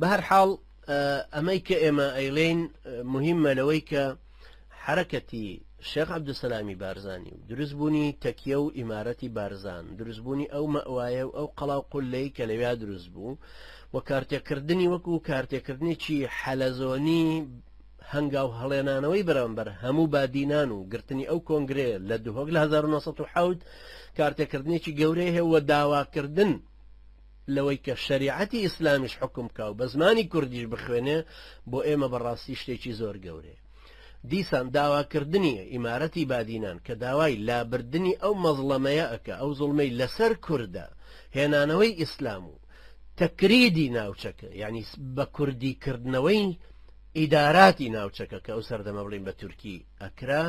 بە هەر حاڵ ئەمەی کە ئێمە ئەیڵێین مهمە لەوەی کە حرەکەتی شێخ عەبدولسەلامی بارزانی و دروستبوونی تەکیە و ئیمارەتی بارزان، دروستبوونی ئەو مەئوایە و ئەو قەڵا و قوللەی کە لەویا دروست بوو و کارتێکردنی وەکو کارتێکردنێکی حەلەزۆنی هەنگاو هەڵێنانەوەی بەرامبەر هەموو بادینان و گرتنی ئەو کۆنگرەیە لە دهۆک لە 1970 کارتێکردنێکی گەورەی هەیە و داواکردن لەوەی کە شەریعەتی ئیسلامیش حوکم بکا و بە زمانی کوردیش بخوێنێ بۆ ئێمە بەڕاستی شتێکی زۆر گەورەیە. دیسان داواکردنی ئیمارەتی بادینان کە داوای لابردنی ئەو مەزڵەمەیە ئەکا، ئەو زوڵمەی لەسەر کوردە، هێنانەوەی ئیسلام و تەکریدی ناوچەکە، یانی بە کوردی کردنەوەی ئیداراتی ناوچەکە کە ئەو سەردەمە بڵێین بە تورکی ئەکرا،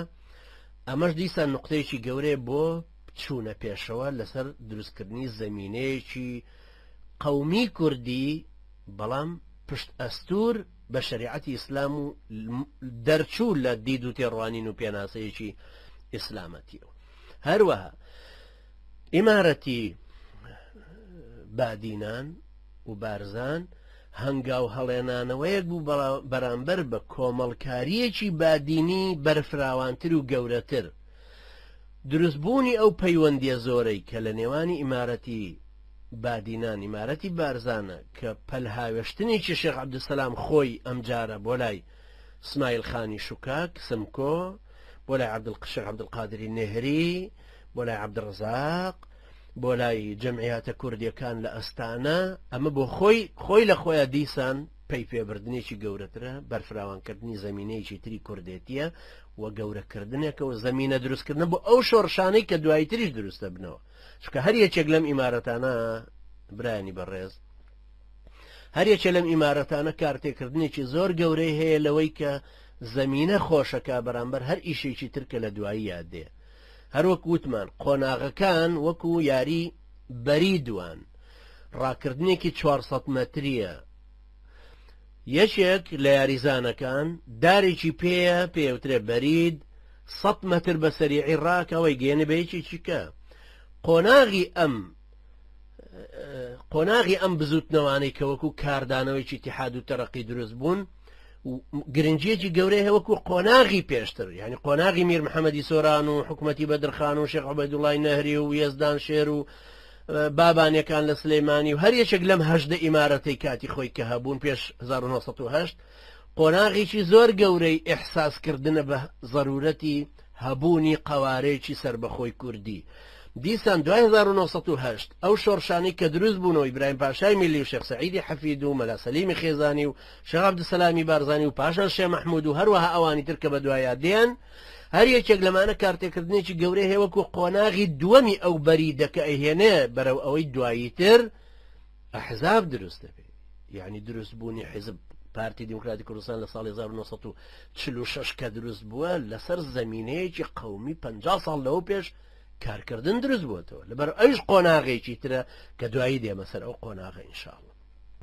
ئەمەش دیسان نوقتەیەکی گەورەیە بۆ چوونە پێشەوە لەسەر دروستکردنی زەمینەیەکی قەومی کوردی بەڵام پشت ئەستوور بە شەریعەتی ئیسلام و دەرچوو لە دید و تێڕوانین و پێناسەیەکی ئیسلامەتیەوە. هەروەها ئیمارەتی بادینان و بارزان هەنگاو هەڵێنانەوەیەک بوو بەرامبەر بە کۆمەڵکارییەکی بادینی بەرفراوانتر و گەورەتر. دروستبوونی ئەو پەیوەندییە زۆرەی کە لە نێوانی ئیمارەتی بادینان، ئیمارەتی بارزانە کە پەلهاوێشتنێکی شێخ عەبدولسەلام خۆی ئەمجارە بۆ لای سمایل خانی شوکاک، سمکۆ، بۆ لای شێخ عەبدولقادری نێهری، بۆ لای عەبدولڕەزاق، بۆ لای جەمعیاتە کوردیەکان لە ئەستانە، ئەمە بۆ خۆی خۆی لە خۆیا دیسان پەی پێبردنێکی گەورەترە، بەرفراوانکردنی زەمینەیەکی تری کوردێتیە و گەورەکردنێکە و زەمینە دروستکردنە بۆ ئەو شۆڕشانەی کە دوایی تریش دروست دەبنەوە. چونکە هەر یەکێک لەم ئیمارەتانە برایانی بەڕێز هەر یەکێ لەم ئیمارەتانە کارتێکردنێکی زۆر گەورەی هەیە لەوەی کە زەمینە خۆشەکە بەرامبەر هەر ئیشێکی تر کە لە دوایی یاد دێ هەروەک وتمان قۆناغەکان وەکو یاری بەری دوان ڕاکردنێکی 400 مەتریە یەکێک لە یاریزانەکان دارێکی پێیە پێوترێ بەرید سەد مەتر بە سەریعی ڕاکا وەی گەیەنێ بە یەکێکی کە قۆناغی ئەم قۆناغی ئەم بزوتنەوانەی کە وەکو کاردانەوەیکی تحاد و تەرەقی دروست بوون گرنگیەکی گەورەی هەیە وەکو قۆناغی پێشتر یعنی قۆناغی میر محەممەدی سۆران و حکوومەتی بەدرخان و شێخ عوبەیدوڵای نەهری و یەزدان شێر و بابانەکان لە سلەیمانی و هەر یەکێک لەم هەژدە ئیمارەتەی کاتی خۆی کە هەبوون پێش 1970 قۆناغێکی زۆر گەورەی ئیحساسکردنە بە زەرورەتی هەبوونی قەوارەیەکی سەربەخۆی کوردی. دیسان دوای 1908 ئەو شۆڕشانەی کە دروست بوونەوە ئیبراهیم پاشای میلی و شێخ سەعیدی حەفید و مەلا سەلیمی خێزانی و شێخ عەبدولسەلامی بارزانی و پاشان شێخ مەحمود و هەروەها ئەوانی تر کە بەدوایا دێن هەر یەکێک لەمانە کارتێکردنێکی گەورەی هەیە وەکو قۆناغی دووەمی ئەو بەریدە کە ئەیهێنێ بەرەو ئەوەی دوایی تر ئەحزاب دروست دەبێ یعنی دروست بوونی حیزب پارتی دیموکراتی کوردستان لە ساڵی 1946 کە دروست بووە لەسەر زمینەیەکی قومی 50 ساڵ لەوە پێش کارکردن دروست بووەتەوە لەبەر ئەوش قۆناغێکی ترە کە دوایی دێمە سەر ئەو قۆناغە ئینشاءاللە.